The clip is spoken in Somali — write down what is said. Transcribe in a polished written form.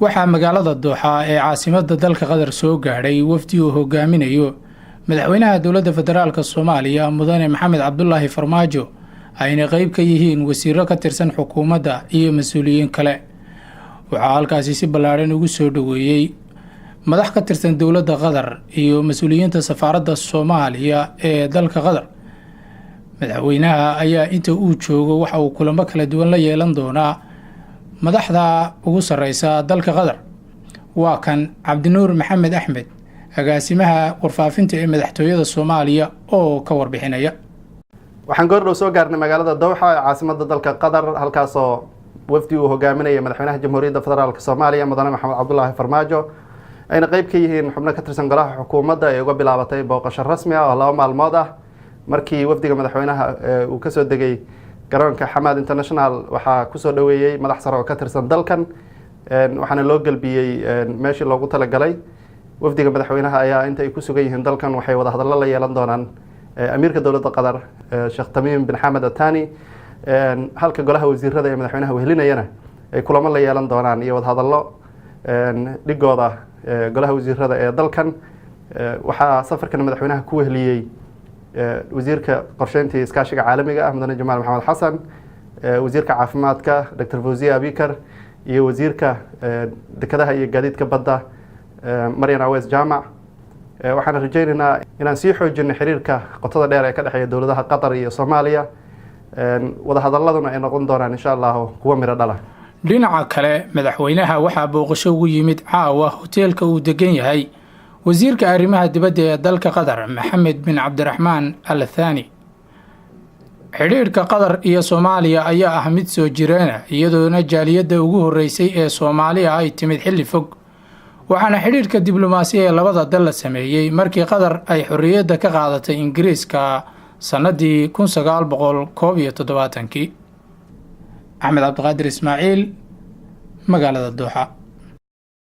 Waxaa magaalada Dooxa ee caasimada dalka Qatar soo gaadhay wafdi uu hogaaminayo madaxweynaha Dowladda Federaalka Soomaaliya, Mudane Maxamed Cabdulaahi Farmaajo, ayna qeyb ka yihiin wasiiro ka tirsan xukuumadda iyo mas-uuliyiin kale. Waxaa halkaasi si ballaadhan ugu soo dhoweeyey madax ka tirsan dowladda Qatar iyo mas-uuliyiinta safaaradda Soomaaliya ee dalka Qatar. Madaxweynaha ayaa inta uu joogo waxa uu kulamo kala duwan la yeelan doonaa madaxda ugu sareysa dalka Qatar. Waa kan Cabdinuur Maxamed Axmed, agaasimaha warfaafinta ee madaxtooyada Soomaaliya, oo ka warbixinaya. Waxaan goordhow soo gaarnay magaalada Dowxa ee caasimada dalka Qatar, halkaasoo wafdi uu hogaaminaya madaxweynaha Jamhuuriyadda Federaalka Soomaaliya, Mudane Maxamed Cabdulaahi Farmaajo, ayna qeyb ka yihiin xubno ka tirsan golaha xukuumadda, ee uga bilaabatay booqasho rasmi ah oo 2 maalmood ah. Markii wafdiga madaxweynaha uu kasoo degay garoonka Xamad International, waxaa kusoo dhoweeyey madax sare oo ka tirsan dalkan, waxaana loo gelbiyey meeshii loogu talagalay. Wafdiga madaxweynaha ayaa inta ay ku sugan yihiin dalkan waxay wada hadallo la yeelan doonaan amiirka dowladda Qatar, Sheekh Tamiim bin Xamed Atani, halka golaha wasiirada ee madaxweynaha wehelinayana ay kulamo la yeelan doonaan iyo wadahadallo dhigooda golaha wasiirada ee dalkan. Waxaa safarkan madaxweynaha ku weheliyey wasiirka qorsheynta iyo iskaashiga caalamiga ah, Mudane Jamaal Maxamed Xasan, wasiirka caafimaadka, Doctor Fawziya Abikar, iyo wasiirka dekedaha iyo gaadiidka badda, Maryan Aweys Jaamac. Waxaan rajaynaynaa inaan sii xoojino xiriirka qotada dheer ee ka dhexeeya dowladaha Qatar iyo Soomaaliya, wadahadaladuna ay noqon doonaan, insha Allahu, kuwo miro dhala. Dhinaca kale, madaxweynaha waxaa booqasho ugu yimid caawa hoteelka uu degan yahay wasiirka arrimaha dibadda ee dalka Qatar, Maxamed bin Cabdiraxmaan Al Thani. Xidhiidhka Qatar iyo Soomaaliya ayaa ah mid soo jireena, iyadoona jaaliyadda ugu horreysay ee Soomaaliya ay timid xilli fog, waxaana xidhiidhka diblomaasi ee labada dal la sameeyey markii Qatar ay xorriyadda ka qaadatay Ingiriiska sannadii 1971-kii. Axmed Cabdiqaadir Ismaaciil, magaalada Dooxa.